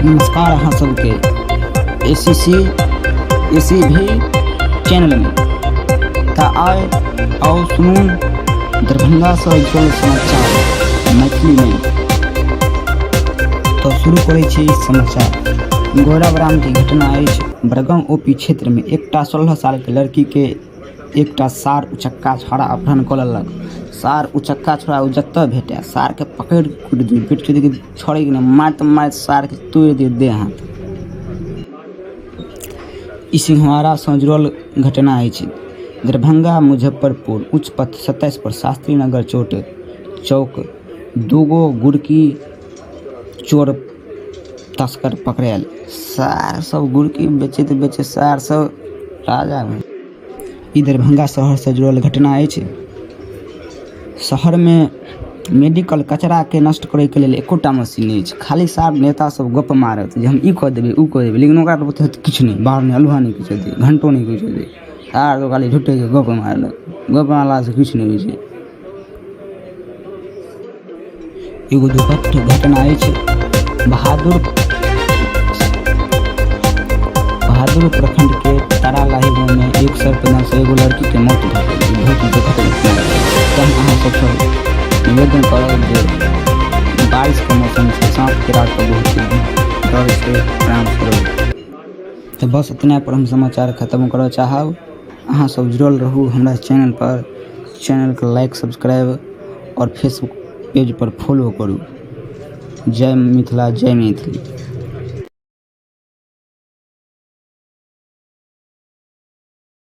नमस्कार अहाँ सबके ए सी सी ए सी भी चैनलमे। तऽ आइ आउ सुनू दरभंगासँ जुड़ल समाचार मैथिलीमे। तऽ शुरू करै छी समाचार। गौरव रामके घटना अछि। बड़गांव ओ पी क्षेत्रमे एकटा 16 सालके लड़कीके एकटा सार उचक्का छौड़ा अपहरण कऽ लेलक। सार उचक्का छौड़ा ओ जतऽ भेटए सारके पकड़ि कुटि दियौ, पीट चोदि कऽ छोड़ैके नहि, मारैत मारैत सारके तोड़ि दियौ देह हाथ। ई सिंहवाड़ासँ जुड़ल घटना अछि। दरभंगा मुजफ्फरपुर उच्च पथ 27 पर शास्त्री नगर चोट चौक दूगो गुड़की चोर तस्कर पकड़ायल। सार सब गुड़की बेचैत बेचैत सार सब राजा बनि। ई दरभंगा शहरसँ जुड़ल घटना अछि। शहरमे मेडिकल कचराके नष्ट करैके लेल एकोटा मशीन नहि अछि। खाली साफ नेता सब गप्प मारत जे हम ई कऽ देबै, ओ कऽ देबै, लेकिन ओकरा बुते होयत किछु नहि। बाहरमे अल्हुआ नहि किछु हेतै, घण्टो नहि किछु हेतै। आर खाली झूठेके गप्प मारलक। गप्प मारलासँ किछु नहि होइ छै। एगो दुखद घटना अछि। बहादुर बहादुर प्रखंडके तारालाही गाँवमे एक सर्पदंशसँ एगो लड़कीके मौत भऽ गेल। ई बहुत दुखद घटना अछि। तैँ अहाँ सबसँ निवेदन करब जे बारिशके मौसम छै, साँप कीड़ाके बहुत डर छै, आरामसँ रहू। तऽ बस इतने पर हम समाचार खतम करऽ चाहब। अहाँ सब जुड़ल रहू हमरा चैनलपर। चैनलके लाइक, सब्सक्राइब आओर फेसबुक पेजपर फॉलो करू। जय मिथिला, जय मैथिली।